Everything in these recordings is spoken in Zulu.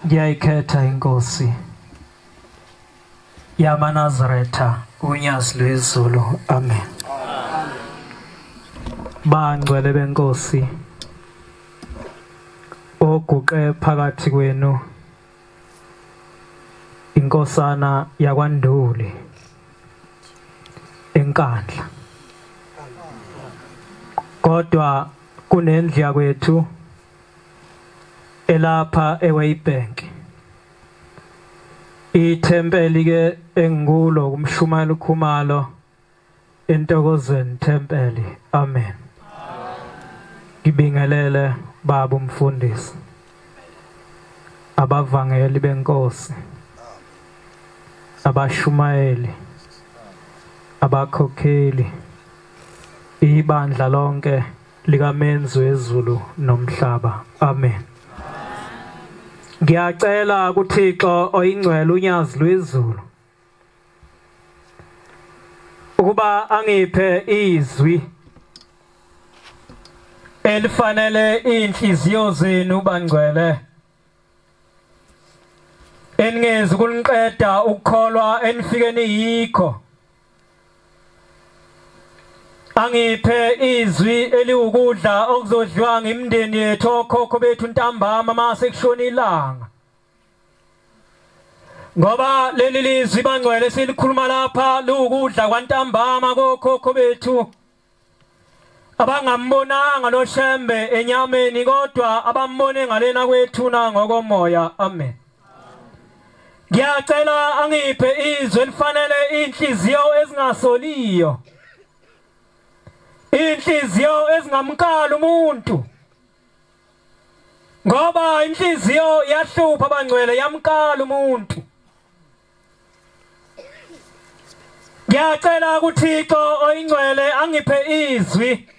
Ngiyayikhetha inkosi yamaNazaretha unyazi lwezulu. Amen. Bangcwele benkosi oguqe phakathi kwenu inkosana yakwaNduli eNkandla, kodwa kunendlu yakwethu elapha eWaybank. Ithempeli ke engikulo kumshumayela uKhumalo entokozweni thempeli. Amen. Ngibingelele baba umfundisi, abavangeli benkosi, abashumayeli, abakhokheli, ibandla lonke likamenzi wezulu nomhlaba. Amen. Ngiyacela kuThixo oyingcwele unyazi lwezulu ukuba angiphe izwi elifanele inhliziyo zenu bangcwele, eningezi kuniqeda ukukholwa enifike niyikho. Angiphe izwi eliwukudla okuzodliwa ngimndeni yethu okhokho bethu ntambama mase kushona ilanga, ngoba leli lizwi bangcwele silikhuluma lapha liwukudla kwantambama kokhokho bethu abangambonanga lo Shembe enyameni, kodwa abambone ngalena kwethuna ngokomoya. Amen. Ngiyacela angiphe izwi elifanele inhliziyo ezingasoliyo, inhliziyo ezingamkala umuntu, ngoba inhliziyo iyahlupha abangcwele, yamkala umuntu. Ngiyacela kuThixo oyingcwele angiphe izwi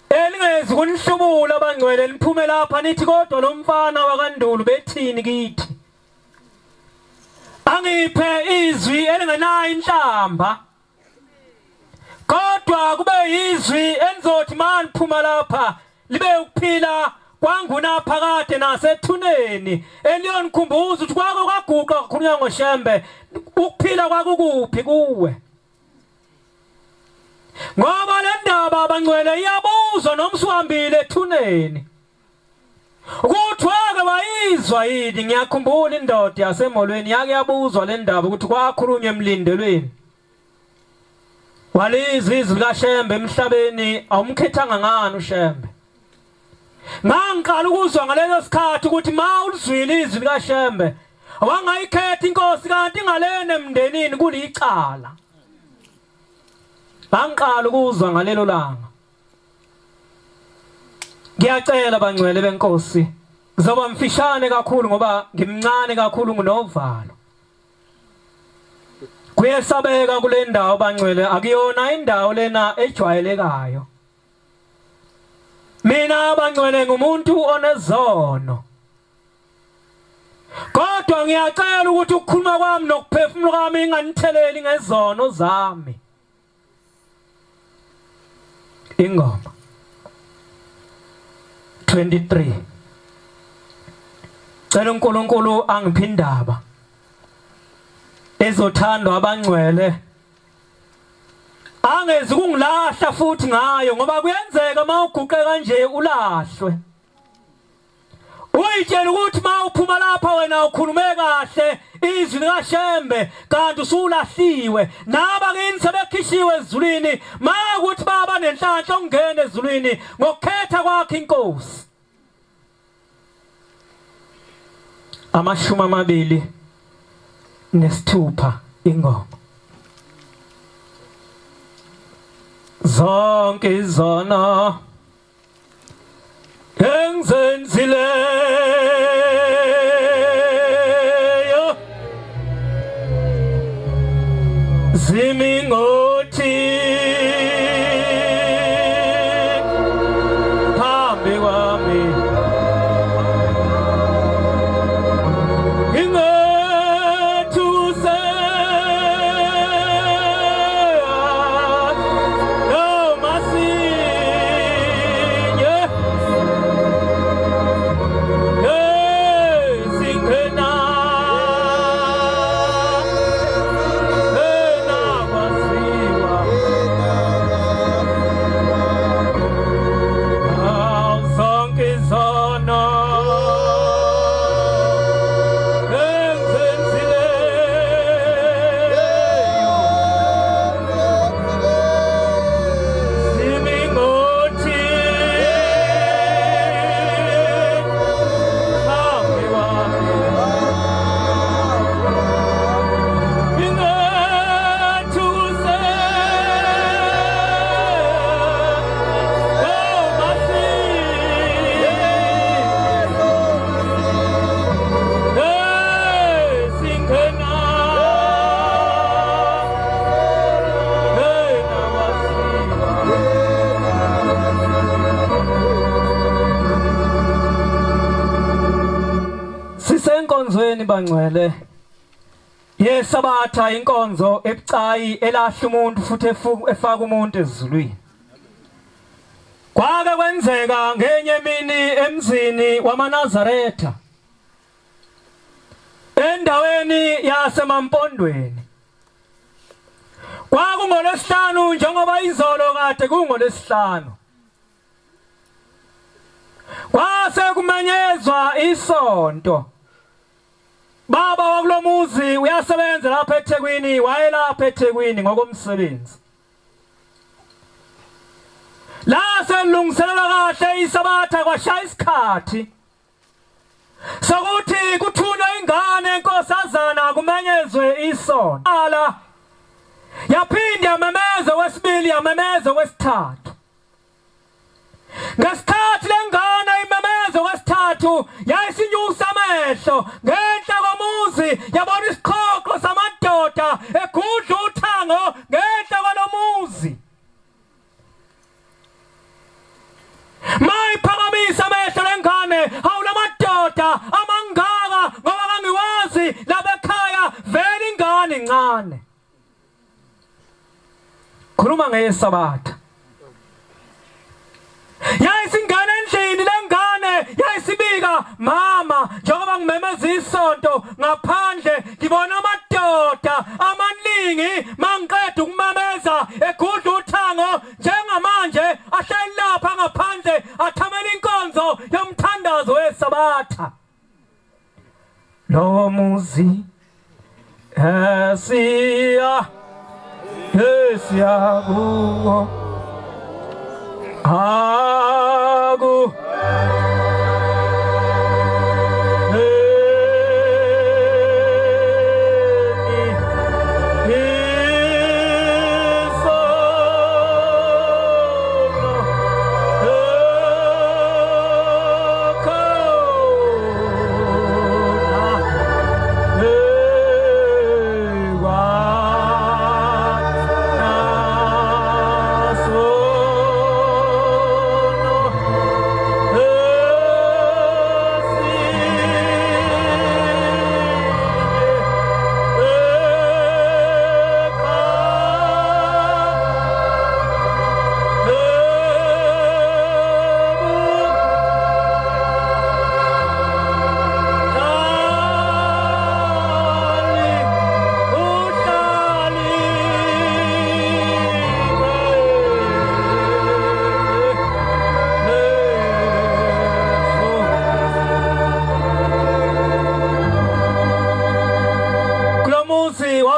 elingezi kunihlubula abangcwele, niphume lapha nithi kodwa lo mfana wakaNdulu bethini kithi. Angiphe izwi elingenayo inhlamba, kodwa kube izwi enzothi maniphuma lapha libe ukuphila kwangunaphakade nasethuneni, eliyonikhumbuza ukuthi kwako kwaguqa kukhulunywa ngoShembe, ukuphila kwakukuphi kuwe. Ngoba le ndaba abangcwele iyabuzwa noma usuhambile ethuneni ukuthi wake wayizwa yini. Ngiyakhumbula indoda yasemolweni yake yabuzwa le ndaba ukuthi kwakhulunywa emlindelweni, walizwa izwi likaShembe emhlabeni, awumkhethanga ngani uShembe? Ngangiqala ukuzwa ngaleso sikhathi ukuthi ma ulizwile izwi likaShembe wangayikhetha inkosi, kanti ngalena emndenini kulicala. Ngangiqala ukuzwa ngalelo langa. Ngiyacela bangcwele benkosi, ngizoba mfishane kakhulu ngoba ngimncane kakhulu nginovalo. Kuyesabeka kule ndawo bangcwele, akuyona indawo lena ejwayelekayo. Mina bangcwele ngumuntu onezono, kodwa ngiyacela ukuthi ukukhuluma kwami nokuphefumula kwami inganitheleli ngezono zami. Ingoma 23. Cela uNkulunkulu angiphe indaba ezothandwa abangcwele, angezi kungilahla futhi ngayo, ngoba kuyenzeka mawuguqe kanje ulahlwe. Uyitshela ukuthi mawuphuma lapha wena ukhulume kahle izwi likaShembe, kanti usulahliwe. Naba kini sebekhishiwe ezulwini, makuthi baba nenhlanhla ongena ezulwini ngokukhetha kwakhe inkosi. 26 ingoma. Zonke izono engizenzileyo zimi ngothi phambi kwami, ngingethuse noma sinye. Hey. bangcwele yesabatha inkonzo ebucayi elahla umuntu futhi efaka umuntu ezulwini. Kwake kwenzeka ngenye imini emzini wamaNazaretha endaweni yaseMampondweni. Kwakungolwesihlanu njengoba izolo kade kungolwesihlanu. Kwase kumenyezwa isonto. Baba wakulomuzi uyasebenza lapha eThekwini, wayelapha eThekwini ngokomsebenzi. La selungiselela kahle isabatha kwashaya isikhathi sokuthi kuthunywe ingane enkosazana kumenyezwe isonto. Ala yaphinda yamemeza wesibili, yamemeza wesithathu. Ngesikhathi lengane imemeza wesithathu yayisinyusa amehlo ngenhla komuzi, yabona isiqhoqho samadoda egudla uthango ngenhla kwalomuzi. Mayiphakamisa amehlo lengane, hawu lamadoda amangaka ngoba kangiwazi labekhaya, vele ingane incane. Khuluma ngesabatha. Yayisingena endlini lengane, yayisibika, mama njengoba ngimemeza isonto ngaphandle ngibona amadoda amaningi, mangiqeda ukumemeza egudla uthango njengamanje ahleli lapha ngaphandle athamela inkonzo yomthandazo wesabatha. Lo muzi esiya esiya kuwo aku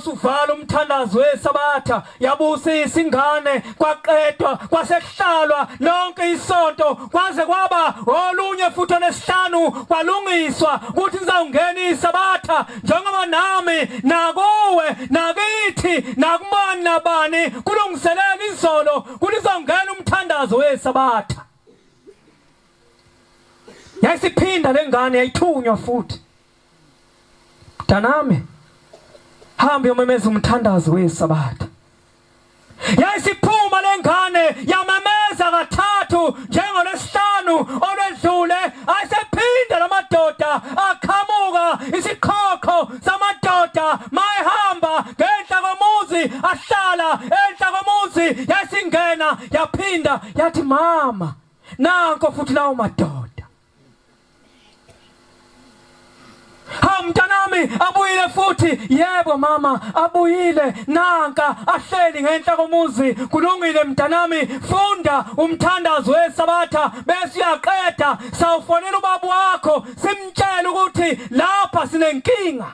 wasuvala umthandazo wesabatha, yabusisa ingane, kwaqedwa, kwasekuhlalwa lonke isonto kwaze kwaba olunye futhi olwesihlanu, kwalungiswa ukuthi nizawungena isabatha njengoba nami nakuwe nakithi nakumani nabani kulungiselela izolo kulizawungena umthandazo wesabatha. Yayisiphinda lengane yayithunywa futhi, mntanami hambe uyomemeza umthandazo wesabatha. Yayisiphuma lengane yamemeza kathathu njengolwesihlanu olwedlule, ayisephinda lamadoda aqhamuka isiqhoqho samadoda mayihamba ngenhla komuzi ahlala enhla komuzi. Yayisingena yaphinda yathi mama nanko futhi lawo madoda. Ha mntanami abuyile futhi. Yebo mama abuyile, nanka ahleli ngenhla komuzi. Kulungile mntanami, funda umthandazo wesabatha bese uyaqeda, sawufonela ubaba wakho simtshele ukuthi lapha sinenkinga.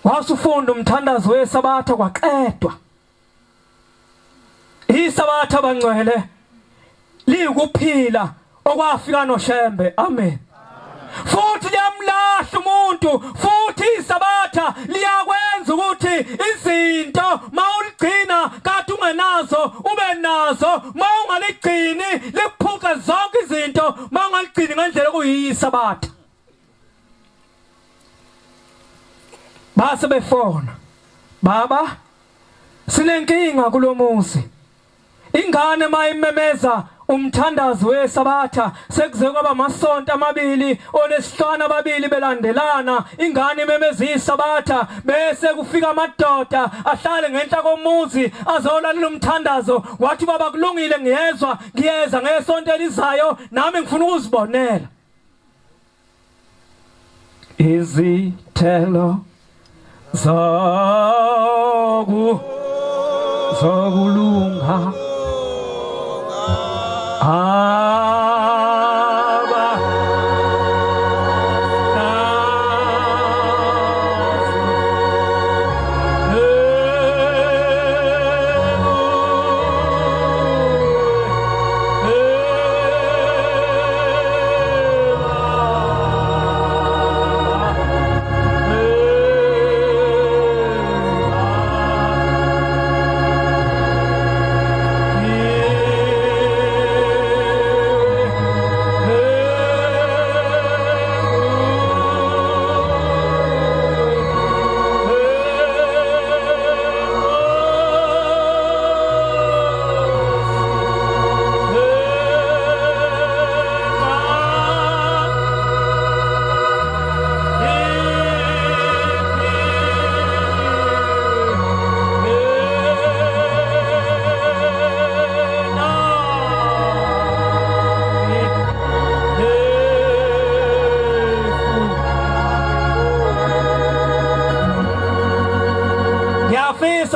Wasufunda umthandazo wesabatha kwaqedwa. Isabatha bangcwele liyikuphila okwafika noShembe. Amen. Futhi liyamlahla umuntu, futhi isabatha liyakwenza ukuthi izinto mawuligcina kade ungenazo ube nazo, mawungaligcini likuphuca zonke izinto mawungaligcini ngendlela okuyisabatha. Base befona, baba sinenkinga kulomuzi, ingane mayimemeza Umthandazo wesabatha sekuze kwaba amasonto amabili olesihlanu ababili belandelana, ingane imemeza isabatha, bese kufika amadoda ahlale ngenhla komuzi azolalela umthandazo. Wathi baba kulungile, ngiyezwa, ngiyeza ngesonto elizayo, nami ngifuna ukuzibonela izithelo zokulunga. Aba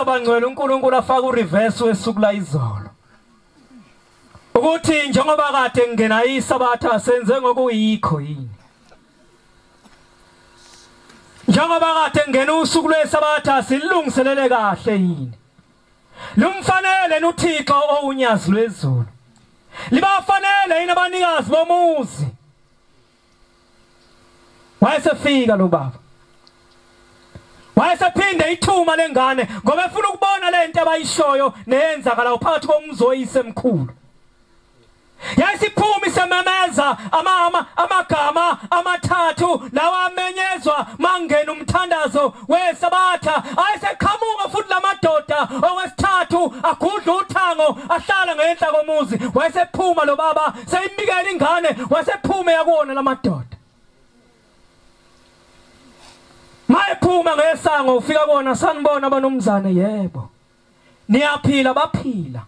bangcwele uNkulunkulu afaka ureverse wesuku la izolo, ukuthi njengoba kade ngena isabatha senze ngokuyikho yini, njengoba kade ngena usuku lwesabatha silungiselele kahle yini, lumfanele uThixo owunyazi lwezulu, libafanele yini abanikazi bomuzi. Wayesefika lo baba, wayesephinde ithuma lengane ngoba efuna ukubona lento abayishoyo neyenzakala phakathi komuzi oyisemkhulu. Yayisiphuma isememeza amagama amathathu lawa amenyezwa mangena umthandazo wesabatha. Ayeseqhamuka futhi lamadoda okwesithathu agudla uthango ahlala ngenhla komuzi. Wayesephuma lo baba seyimikela ingane, wayesephuma yakuwona lamadoda. Mayephuma ngesango ufika kona, sanibona abanomzane, yebo niyaphila, baphila.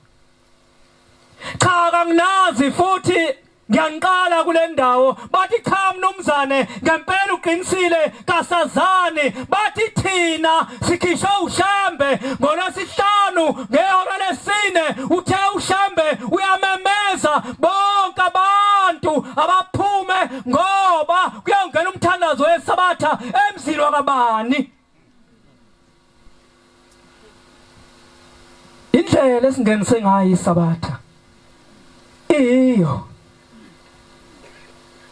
Cha kanginazi futhi ngiyanqala kule ndawo. Bathi cha mnumzane, ngempela uqinisile, kasazani. Bathi thina sikhishwe uShembe ngolwesihlanu ngehora lesine, uthe uShembe uyamemeza bonke abantu abaphume ngoba kuyongena umthandazo wesabatha emzini wakabani. Indlela esingenise ngayo isabatha iyo.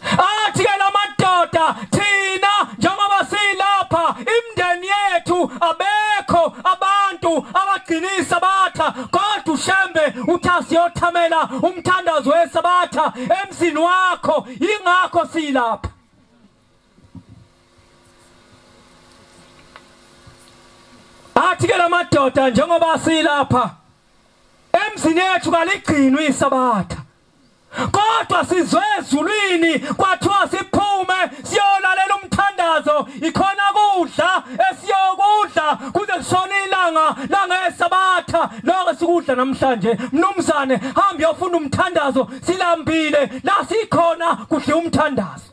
Athi ke lamadoda, thina njengoba silapha imindeni yethu abekho abantu abagcina isabatha, kodwa uShembe uthi asiyothamela umthandazo wesabatha emzini wakho, ingakho silapha. Athi ke lamadoda, njengoba silapha emzini yethu kaligcinwe isabatha, kodwa sizwe ezulwini kwathiwa siphume siyolalela umthandazo, ikhona kudla esiyokudla kuze kushone ilanga langesabatha. Lokho sikudla namhlanje mnumzane, hamba uyofunda umthandazo, silambile la sikhona kudliwa umthandazo.